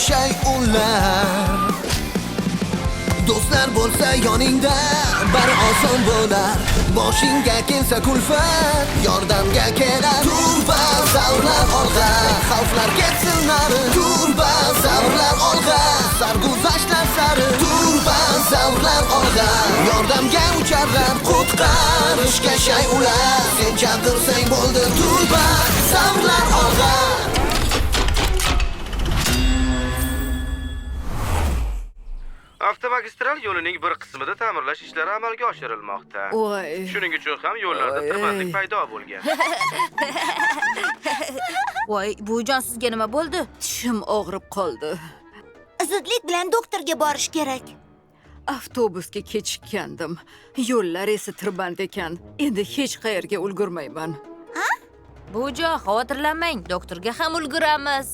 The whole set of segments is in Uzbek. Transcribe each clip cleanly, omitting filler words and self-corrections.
shay ular. Do'stlar bo'lsa yoningda, bari oson bo'lar. Boshingga kelsa kulfat, yordamga kelar. Turbozavrlar olg'a, xavflar ketsin nari. Turbozavrlar olg'a, sarguzashtlar sari. Turbozavrlar olg'a, yordamga ucharlar. Qutqarishga shay ular. Sen chaqirsang bo'ldi, turbozavrlar olg'a. Avtomagistral yo'lining bir qismida ta'mirlash ishlari amalga oshirilmoqda. Voy. Shuning uchun ham yo'llarda tirbandlik paydo bo'lgan. Voy, buvijon, sizga nima bo'ldi? Tishim og'rib qoldi. Zudlik bilan doktorga borish kerak. Avtobusga kechikkandim. Yo'llar esa tirband ekan. Endi hech qayerga ulgurmayman. Buvijon, xavotirlanmang, doktorga ham ulguramiz.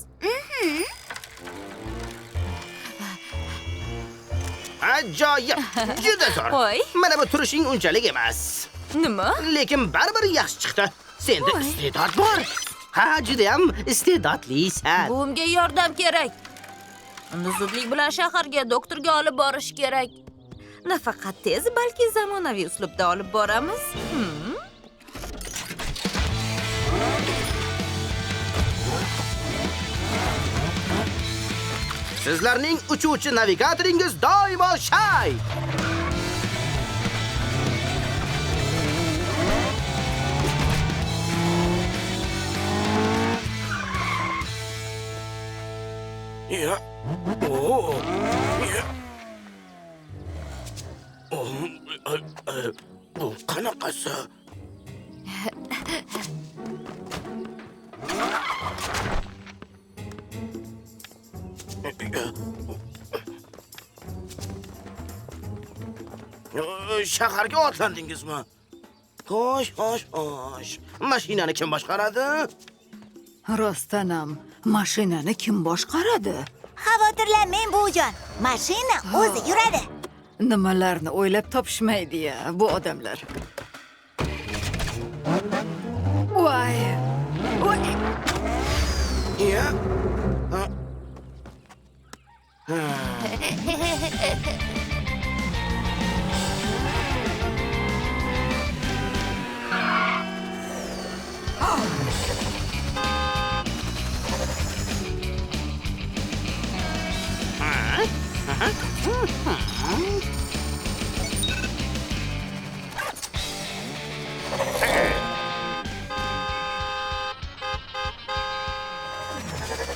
Ajoyib, juda zo'r. Voy. Mana bu turishing unchalik emas. Nima? Lekin baribir yaxshi chiqdi. Senda iste'dod bor. Ha, juda ham iste'dodlisan. Buvimga yordam kerak. Uni zudlik bilan shaharga doktorga olib borish kerak. Nafaqat tez, balki zamonaviy uslubda olib boramiz. Sizlarning uchuvchi navigatoringiz doimo shay. Ya. Oo. Ya. Bu qanaqasi? Shaharga otlandingizmi? Xo'sh, xo'sh, xo'sh. Mashinani kim boshqaradi? Rostdan ham, mashinani kim boshqaradi? Xavotirlanmang, buvijon. Mashina o'zi yuradi. Nimalarni o'ylab topishmaydi-ya bu odamlar. Voy. Voy. Ya.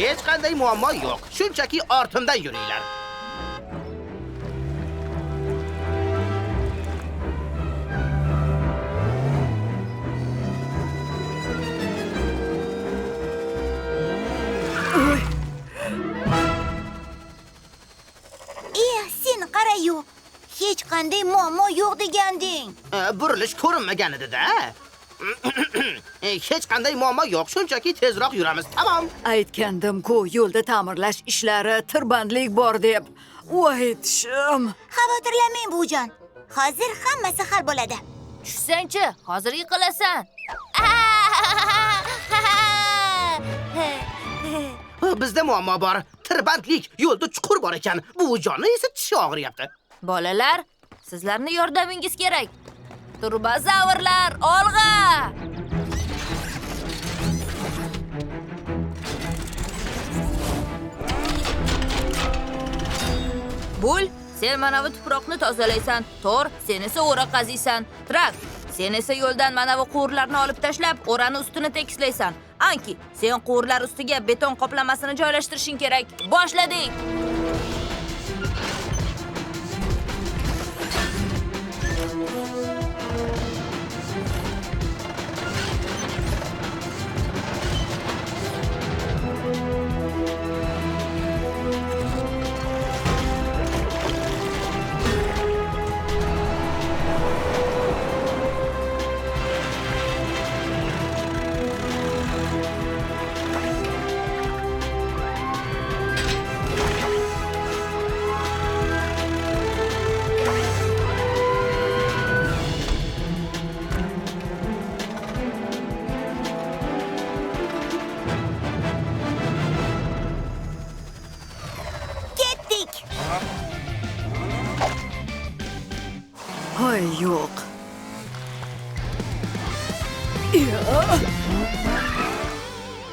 Hech qanday muammo yo'q. Shunchaki ortimdan yuringlar. Sen qara-yu, hech qanday muammo yo'q deganding. Burilish ko'rinmagan edi-da. Hech qanday muammo yo'q, shunchaki tezroq yuramiz, tamom. Aytgandim-ku, yo'lda ta'mirlash ishlari, tirbandlik bor deb. Voy tishim. Xavotirlanmang, buvijon. Hozir hammasi hal bo'ladi. Tushsang-chi, hozir yiqilasan. Bizda muammo bor. Tirbandlik, yo'lda chuqur bor ekan. Buvijonni esa tishi og'riyapti. Bolalar, sizlarning yordamingiz kerak. Turbozavrlar, olg'a! Bul, sen manavi tuproqni tozalaysan. Tor, sen esa o'ra qaziysan. Trak, sen esa yo'ldan manavi quvurlarni olib tashlab, o'rani ustini tekislaysan. Anki, sen quvurlar ustiga beton qoplamasini joylashtirishing kerak. Boshladik!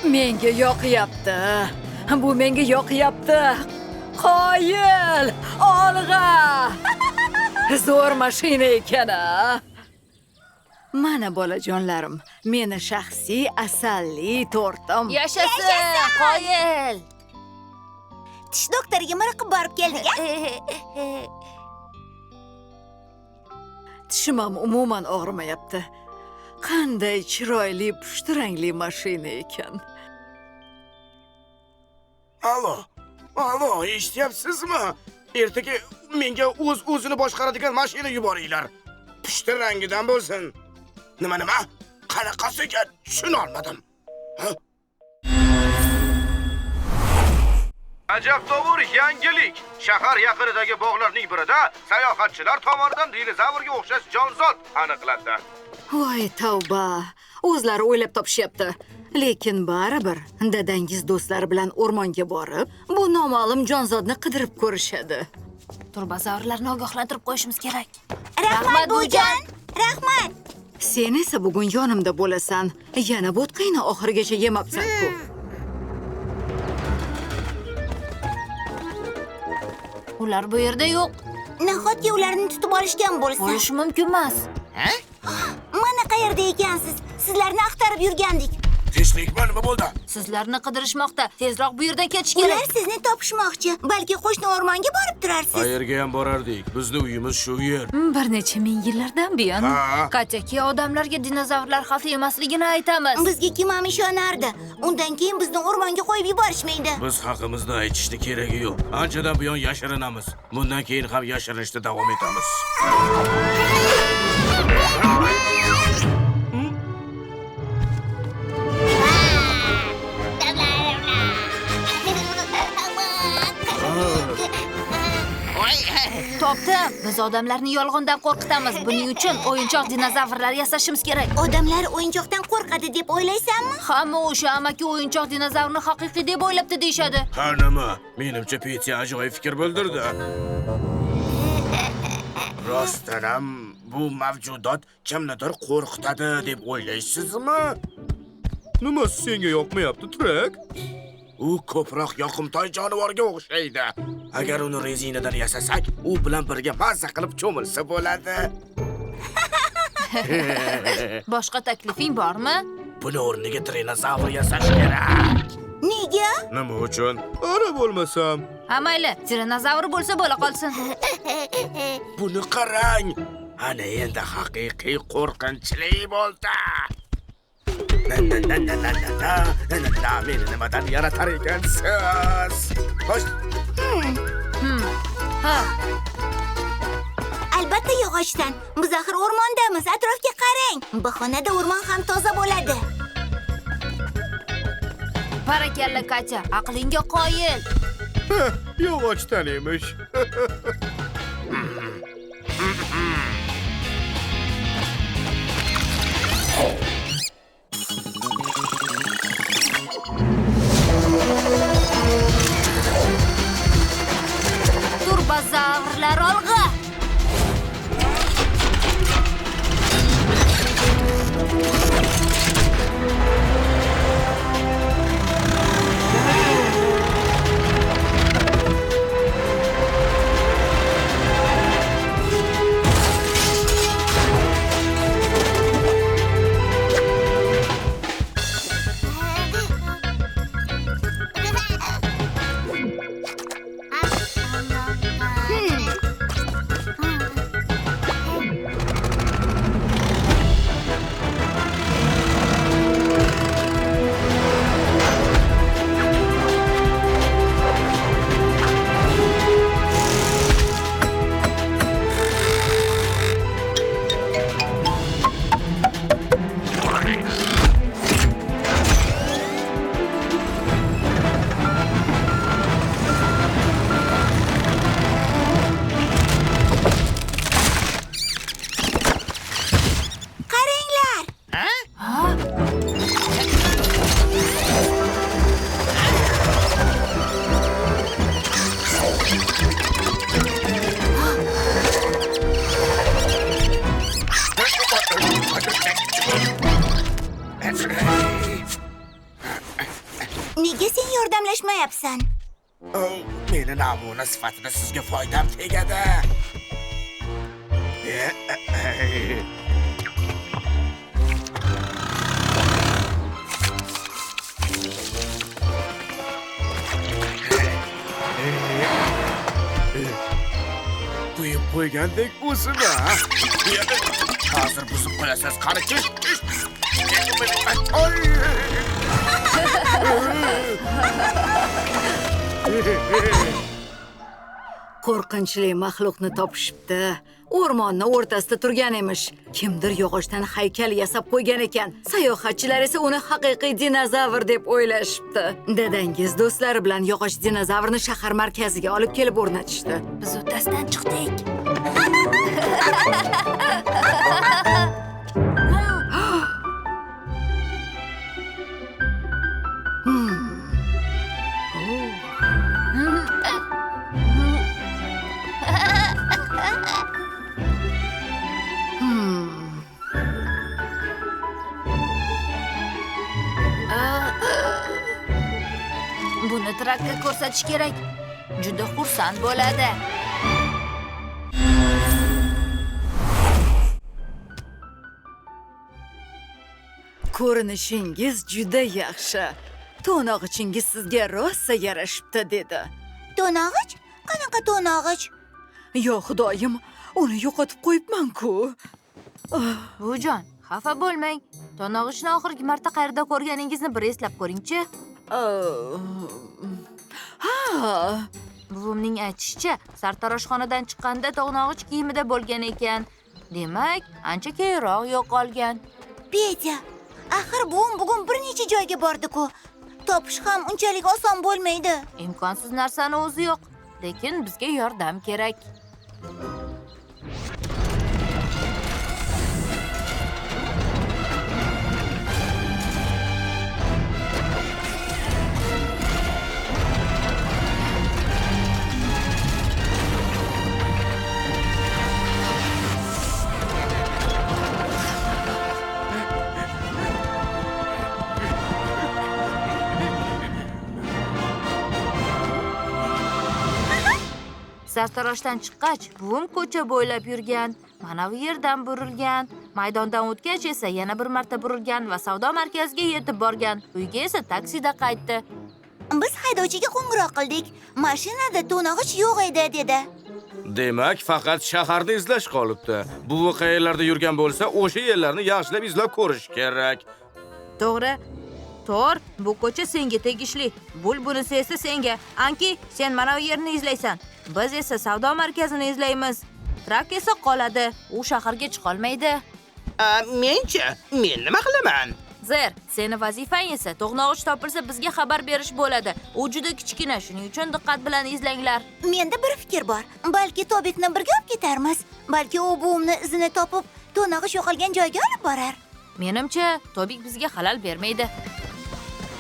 Menga yoqyapti. Bu menga yoqyapti. Qoyil! Olg'a! Zo'r mashina ekan-a. Mana bolajonlarim, meni shaxsiy asalli tortim. Yashasin, qoyil! Tish doktoriga miriqib borib keldik-a? Tishim ham umuman og'rimayapti. Qanday chiroyli pushti rangli mashina ekan. Alo, alo, eshityapsizmi? Ertaga menga o'z-o'zini boshqaradigan mashina yuboringlar. Pushti rangidan bo'lsin. Nima nima? Qanaqasiga tushuna olmadim. Ajabtovur yangilik. Shahar yaqinidagi bog'larning birida sayohatchilar tomonidan dinozavrga o'xshash jonzot aniqlandi. Voy tavba, o'zlari o'ylab topishyapti. Lekin baribir dadangiz do'stlari bilan o'rmonga borib, bu noma'lum jonzotni qidirib ko'rishadi. Turbozavrlarni ogohlantirib qo'yishimiz kerak. Rahmat, buvijon. Rahmat. Sen esa bugun yonimda bo'lasan. Yana bo'tqangni oxirigacha yemabsan-ku. Ular bu yerda yo'q. Nahotki ularni tutib olishgan bo'lsa? Bo'lishi mumkin emas. Ha? Mana qayerda ekansiz? Sizlarni axtarib yurgandik. Tinchlikmi, nima bo'ldi? Sizlarni qidirishmoqda. Tezroq bu yerdan ketish kerak. Ular sizni topishmoqchi. Balki qo'shni o'rmonga borib turarsiz. Qayerga ham borardik? Bizni uyimiz shu yer. Bir necha ming yillardan buyon Kataki odamlarga dinozavrlar xavfli emasligini aytamiz. Bizga kim ham ishonardi? Undan keyin bizni o'rmonga qo'yib yuborishmaydi. Biz haqimizda aytishni keragi yo'q. Anchadan buyon yashirinamiz. Bundan keyin ham yashirinishda davom etamiz. Topdim. Biz odamlarni yolg'ondan qo'rqitamiz. Buning uchun o'yinchoq dinozavrlar yasashimiz kerak. Odamlar o'yinchoqdan qo'rqadi deb o'ylaysanmi? Hamma o'sha amaki o'yinchoq dinozavrni haqiqiy deb o'ylabdi deyshadi. Ha nima? Menimcha Petya ajoyib fikr bildirdi. Rostdan ham bu mavjudot kimnidir qo'rqitadi deb o'ylaysizmi? Nima senga yoqmayapti, Trak? U ko'proq yoqimtoy jonivorga o'xshaydi. Agar uni rezinadan yasasak, u bilan birga mazza qilib cho'milsa bo'ladi. Boshqa taklifing bormi? Buni o'rniga tiranozavr yasash kerak. Nega? Nima uchun? Ana bo'lmasam. Ha mayli, tiranozavr bo'lsa bo'la qolsin. Buni qarang. Ana endi haqiqiy qo'rqinchli bo'ldi. Na na na na na na na na na, meni nimadan yaratar ekansiz? Xo'sh. Ha. Albatta yog'ochdan. Biz axir o'rmondamiz. Atrofga qarang. Bahonada o'rmon ham toza bo'ladi. Barakalla Katya, aqlingga qoyil. Yog'ochdan emish. Turbozavrlar olg'a! Nega sen yordamlashmayapsan? Meni namuna sifatida sizga foydam tegadi. Quyib qo'ygandek o'zim-a. Hozir buzib qo'yasiz, qani chish, chish. Qo'rqinchli maxluqni topishibdi. O'rmonni o'rtasida turgan emish. Kimdir yog'ochdan haykal yasab qo'ygan ekan. Sayohatchilar esa uni haqiqiy dinozavr deb o'ylashibdi. Dadangiz do'stlari bilan yog'och dinozavrni shahar markaziga olib kelib o'rnatishdi. Biz uddasidan chiqdik. Buni trakka ko'rsatish kerak. Juda xursand bo'ladi. Ko'rinishingiz juda yaxshi. To'nog'ichingiz sizga rosa yarashibdi, dedi. To'nog'ich? Qanaqa to'nog'ich? Yo xudoyim, uni yo'qotib qo'yibman-ku. Buvijon, xafa bo'lmang. To'nog'ichni oxirgi marta qayerda ko'rganingizni bir eslab ko'ringchi. Ha. Buvimning aytishicha, sartaroshxonadan chiqqanda to'nog'ich kiyimida bo'lgan ekan. Demak, ancha keyinroq yo'qolgan. Petya, axir buvim bugun bir necha joyga bordi-ku. Topish ham unchalik oson bo'lmaydi. Imkonsiz narsani o'zi yo'q, lekin bizga yordam kerak. Sartaroshdan chiqqach, buvim ko'cha bo'ylab yurgan, mana bu yerdan burilgan, maydondan o'tgach esa yana bir marta burilgan va savdo markaziga yetib borgan. Uyga esa taksida qaytdi. Biz haydovchiga qo'ng'iroq qildik. Mashinada to'nog'ich yo'q edi, dedi. Demak, faqat shaharni izlash qolibdi. Buvi qayerlarda yurgan bo'lsa, o'sha yerlarni yaxshilab izlab ko'rish kerak. To'g'ri. Tor, bu ko'cha senga tegishli. Bul bunisi esa senga. Anki, sen mana bu yerni izlaysan. Biz esa savdo markazini izlaymiz. Trak esa qoladi. U shaharga chiqa olmaydi. Menchi, men nima qilaman? Zer, seni vazifang esa to'g'nog'ich topilsa bizga xabar berish bo'ladi. U juda kichkina, shuning uchun diqqat bilan izlanglar. Menda bir fikr bor. Balki Tobikni birga olib ketarmiz. Balki u buvimni izini topib, to'nog'ich yo'qolgan joyga olib borar. Menimcha, Tobik bizga xalal bermaydi.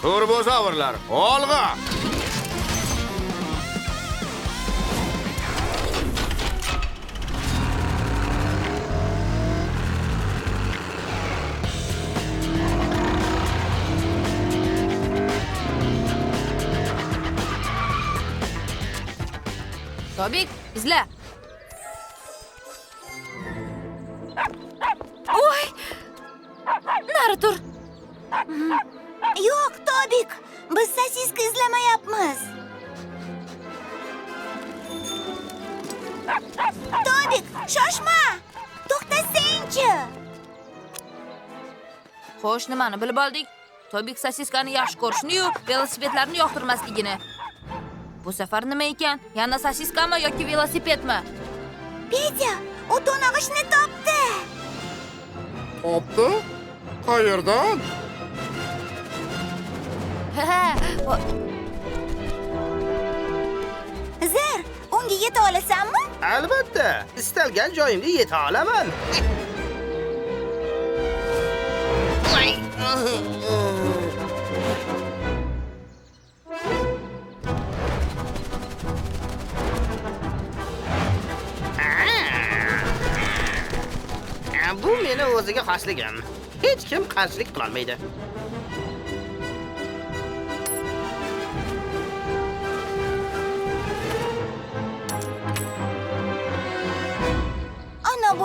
Turbozavrlar, olg'a! Tobik, izla. Oy! Nari tur. Yo'q, Tobik, biz sosiska izlamayapmiz. Tobik, shoshma! To'xtasangchi! Xo'sh, nimani bilib oldik? Tobik sosiskani yaxshi ko'rishini-yu, velosipedlarni yoqtirmasligini. Bu safar nima ekan? Yana sosiskami yoki velosipedmi? Petya, u to'nog'ichni topdi. Topdi? Qayerdan? Zer, unga yeta olasanmi? Albatta, istalgan joyimga yeta olaman. Bu meni o'ziga xosligim. Hech kim qarshilik qila olmaydi.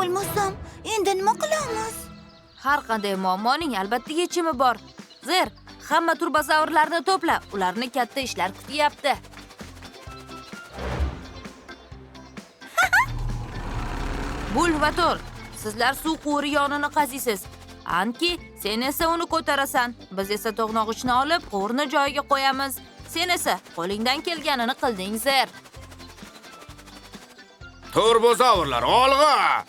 Bo'lmasam, endi nima qilamiz? Har qanday muammoning albatta yechimi bor. Zer, hamma turbozavrlarni to'pla. Ularni katta ishlar kutyapti. Bul va Tor, sizlar suv quvuri yonini qaziysiz. Anki, sen esa uni ko'tarasan. Biz esa to'g'nog'ichni olib, quvurni joyiga qo'yamiz. Sen esa qo'lingdan kelganini qilding, Zer. Turbozavrlar, olg'a!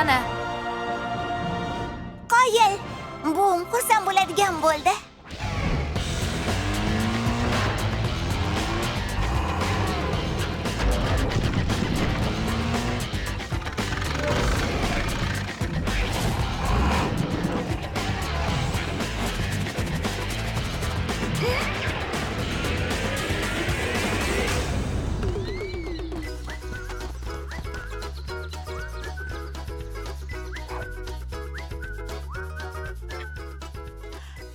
Ana. Qoyil, buvim xursand bo'ladigan bo'ldi.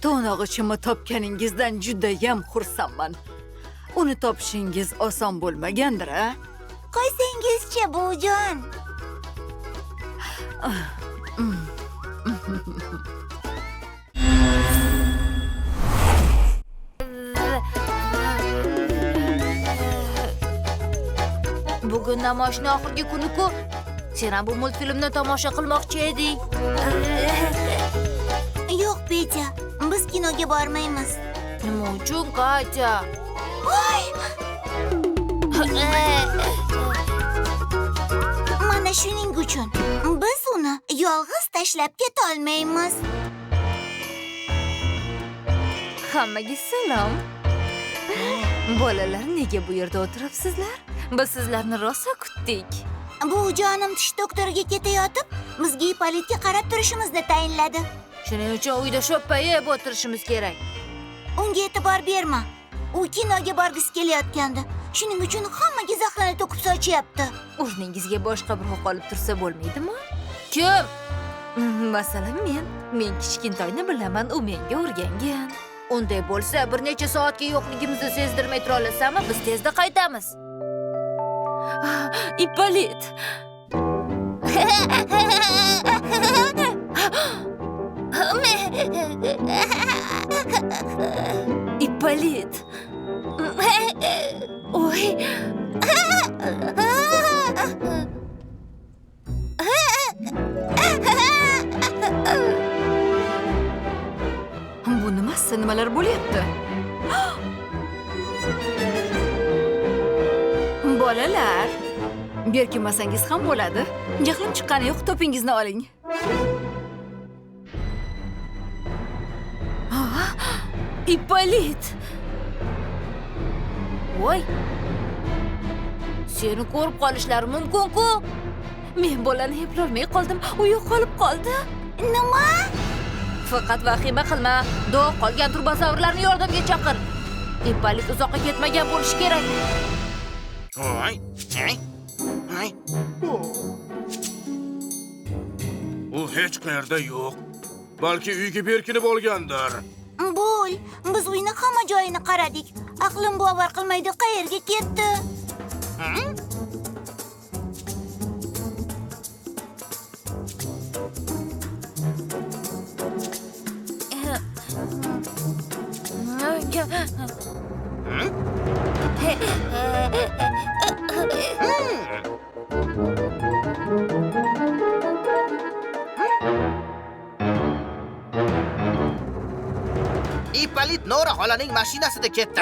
To'nog'ichimni topganingizdan judayam xursandman. Uni topishingiz oson bo'lmagandir, a? Qo'ysangizchi, buvijon. Bugun namoyishning oxirgi kuni-ku. Sen ham bu multfilmni tomosha qilmoqchi eding. Yo'q, Petya, biz kinoga bormaymiz. Nima uchun, Katya? Voy! Mana shuning uchun biz uni yolg'iz tashlab ketolmaymiz. Hammaga salom. Bolalar, nega bu yerda o'tiribsizlar? Biz sizlarni rosa kutdik. Buvijonim tish doktoriga ketayotib, bizga Ippolitga qarab turishimizni tayinladi. Shuning uchun uyda sho'ppayib o'tirishimiz kerak. Unga e'tibor berma. U kinoga borgisi kelayotgandi. Shuning uchun hammaga zahrini to'kib sochyapti. O'rningizga boshqa birov qolib tursa bo'lmaydimi? Kim? Masalan, men. Men kichkintoyni bilaman, u menga o'rgangan. Unday bo'lsa, bir necha soatga yo'qligimizni sezdirmay tura olasanmi? Biz tezda qaytamiz. Ippolit. Ippolit. Oy. Bu nimasi? Nimalar bo'lyapti? Bolalar, berkinmasangiz ham bo'ladi. Jahlim chiqqani yo'q, to'pingizni oling. Ippolit. Voy. Seni ko'rib qolishlari mumkin-ku. Men bolani eplolmay qoldim, u yo'qolib qoldi. Nima? Faqat vahima qilma. Dog' qolgan turbozavrlarni yordamga chaqir. Ippolit uzoqqa ketmagan bo'lishi kerak. Voy, ay, ay. U hech qayerda yo'q. Balki uyga berkinib olgandir. Bul, biz uyni hamma joyini qaradik. Aqlim bovar qilmaydi, qayerga ketdi? Ippolit Nora xolaning mashinasida ketdi.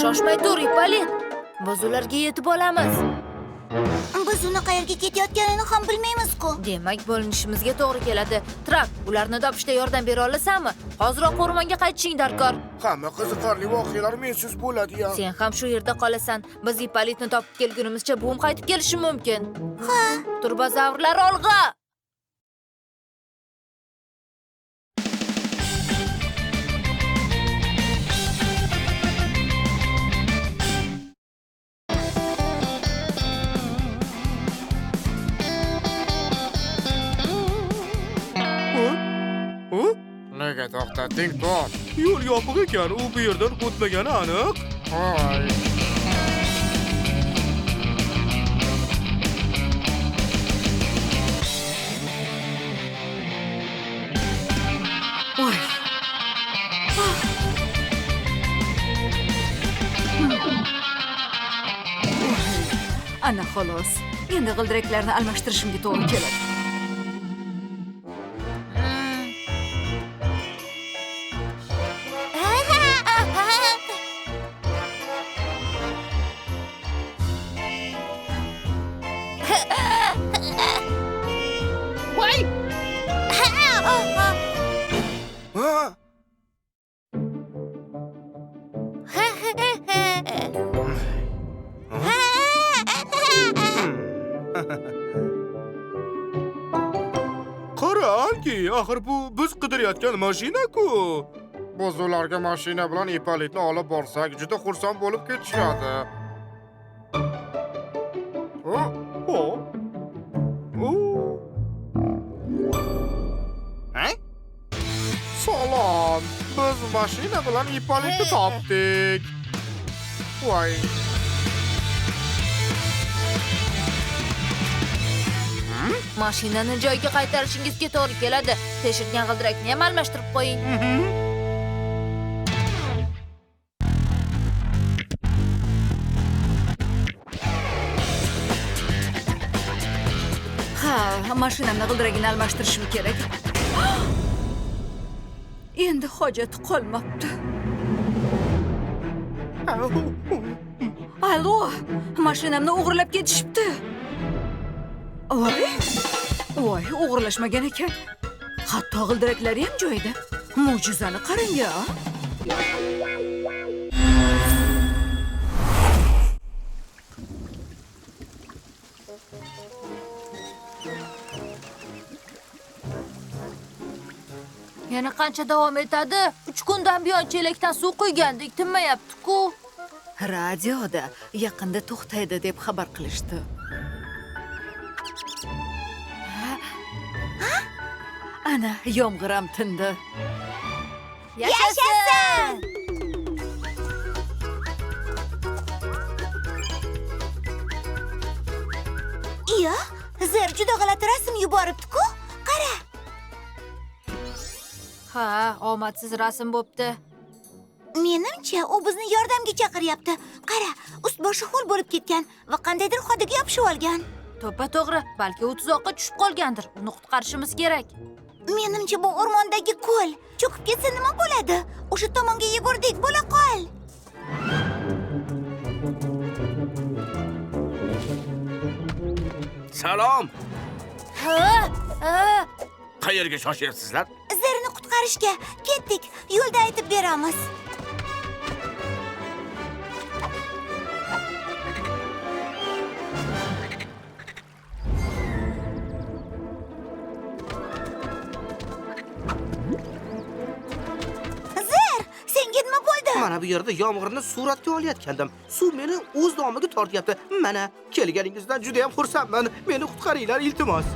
Shoshmay tur, Ippolit. Biz ularga yetib olamiz. Biz uni qayerga ketayotganini ham bilmaymiz-ku. Demak, bo'linishimizga to'g'ri keladi. Trak, ularni topishda yordam bera olasanmi? Hoziroq o'rmonga qaytishing darkor. Hamma qiziqarli voqealar mensiz bo'ladi-ya. Sen ham shu yerda qolasan. Biz Ippolitni topib kelgunimizcha buvim qaytib kelishi mumkin. Ha. Turbozavrlar olg'a! Nega to'xtatding, Tor? Yo'l yopiq ekan, u bu yerdan o'tmagani aniq. Voy. Voy. Ana xolos. Endi g'ildiraklarni almashtirishimga to'g'ri keladi. Qara, Anki, axir bu biz qidirayotgan mashina-ku. Biz ularga mashina bilan Ippolitni olib borsak, juda xursand bo'lib ketishadi. Salom, biz mashina bilan Ippolitni topdik. Voy. Mashinani joyiga qaytarishingizga to'g'ri keladi. Teshilgan g'ildirakni ham almashtirib qo'ying. Ha, mashinamni g'ildiragini almashtirishim kerak. Endi hojat qolmabdi. Alo, mashinamni o'g'irlab ketishibdi. Voy, voy, o'g'irlashmagan ekan. Hatto g'ildiraklari ham joyida. Mo'jizani qarang-a. Yana qancha davom etadi? 3 kundan buyon chelakdan suv quygandik, tinmayapti-ku. Radioda yaqinda to'xtaydi deb xabar qilishdi. Ana, yomg'ir ham tindi. Yashasin! Iya, Zer juda g'alati rasm yuboribdi-ku. Qara. Ha, omadsiz rasm bo'pti. Menimcha, u bizni yordamga chaqiryapti. Qara, ust-boshi ho'l bo'lib ketgan va qandaydir xodaga yopishib olgan. To'ppa-to'g'ri, balki u tuzoqqa tushib qolgandir. Uni qutqarishimiz kerak. Menimcha, bu o'rmondagi ko'l. Cho'kib ketsa nima bo'ladi? O'sha tomonga yugurdik, bo'la qol. Salom. Ha? Ha? Qayerga shoshyapsizlar? Zerni qutqarishga ketdik. Yo'lda aytib beramiz. Zer, senga nima bo'ldi? Mana bu yerda yomg'irni suratga olayotgandim. Suv meni o'z domiga tortyapti. Mana, kelganingizdan juda ham xursandman. Meni qutqaringlar, iltimos.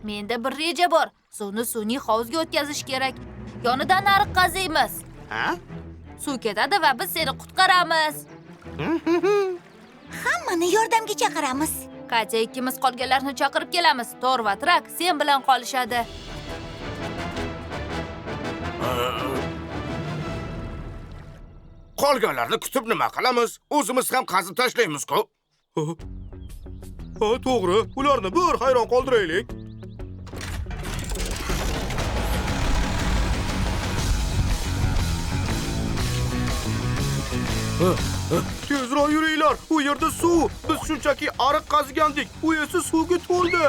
Menda bir reja bor. Suvni sun'iy hovuzga o'tkazish kerak. Yonidan ariq qaziymiz. Ha? Suv ketadi va biz seni qutqaramiz. Hammani yordamga chaqiramiz. Katya ikkimiz qolganlarni chaqirib kelamiz. Tor va Trak sen bilan qolishadi. Qolganlarni kutib nima qilamiz? O'zimiz ham qazib tashlaymiz-ku. Ha, to'g'ri. Ularni bir hayron qoldiraylik. Tezroq yuringlar, u yerda suv. Biz shunchaki ariq qazigandik, u esa suvga to'ldi.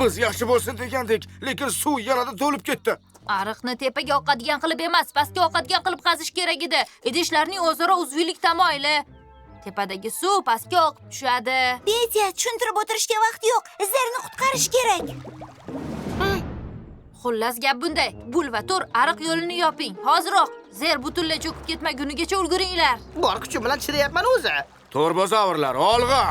Biz yaxshi bo'lsin degandik, lekin suv yanada to'lib ketdi. Ariqni tepaga oqadigan qilib emas, pastga oqadigan qilib qazish kerak edi. Idishlarning o'zaro uzviylik tamoyili. Tepadagi suv pastga oqib tushadi. Petya, tushuntirib o'tirishga vaqt yo'q. Zerni qutqarish kerak. Xullas gap bunday. Bul va To'r ariq yo'lini yoping. Hoziroq Zer butunlay cho'kib ketmagunigacha ulguringlar. Bor kuchim bilan chidayapman o'zi. Turbozavrlar, olg'a!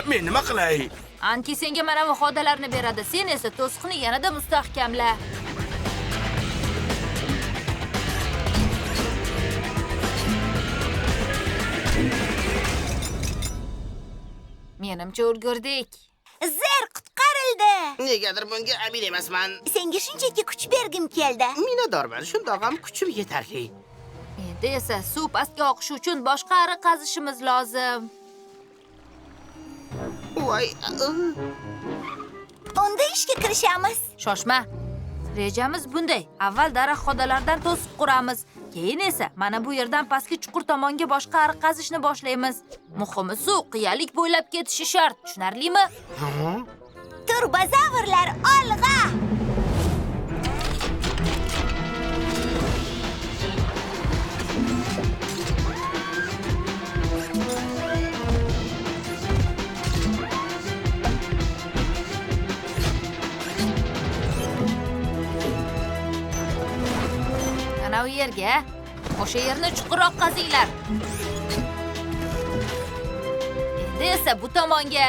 Men nima qilay? Anki senga mana bu xodalarni beradi. Sen esa to'siqni yanada mustahkamla. Menimcha ulgurdik. Zer qutqarildi. Negadir bunga amin emasman. Senga shunchaki kuch bergim keldi. Minnatdorman, shundoq ham kuchim yetarli. Endi esa suv pastga oqishi uchun boshqa ariq qazishimiz lozim. Voy. Unda ishga kirishamiz. Shoshma. Rejamiz bunday. Avval daraxt xodalaridan to'siq quramiz. Keyin esa mana bu yerdan pastki chuqur tomonga boshqa ariq qazishni boshlaymiz. Muhimi suv qiyalik bo'ylab ketishi shart. Tushunarlimi? Turbozavrlar olg'a! Ana u yerga, o'sha yerni chuqurroq qazinglar. Endi esa bu tomonga.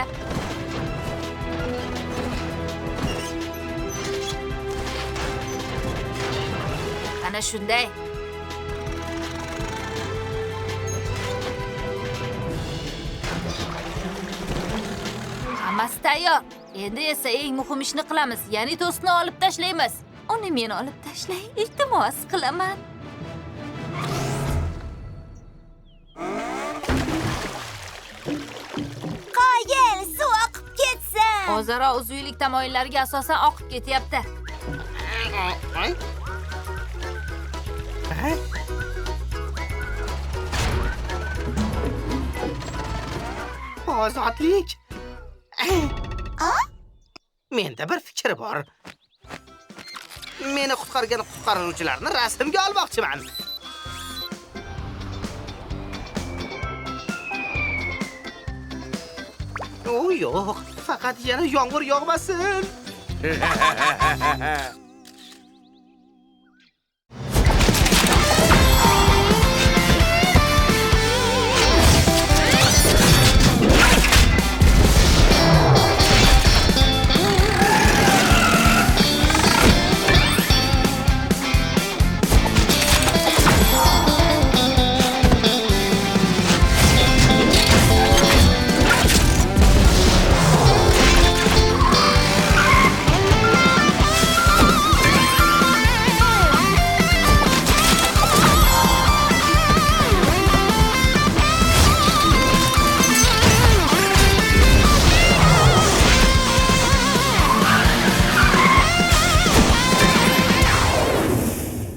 Ana shunday. Hammasi tayyor. Endi esa eng muhim ishni qilamiz, ya'ni to'siqni olib tashlaymiz. Uni men olib tashlay, iltimos qilaman. Qoyil, suv oqib ketsin. O'zaro uzviylik tamoyillariga asosan oqib ketyapti. Ozodlik. Menda bir fikr bor. Meni qutqargan qutqaruvchilarni rasmga olmoqchiman. O yo'q, faqat yana yomg'ir yog'masin.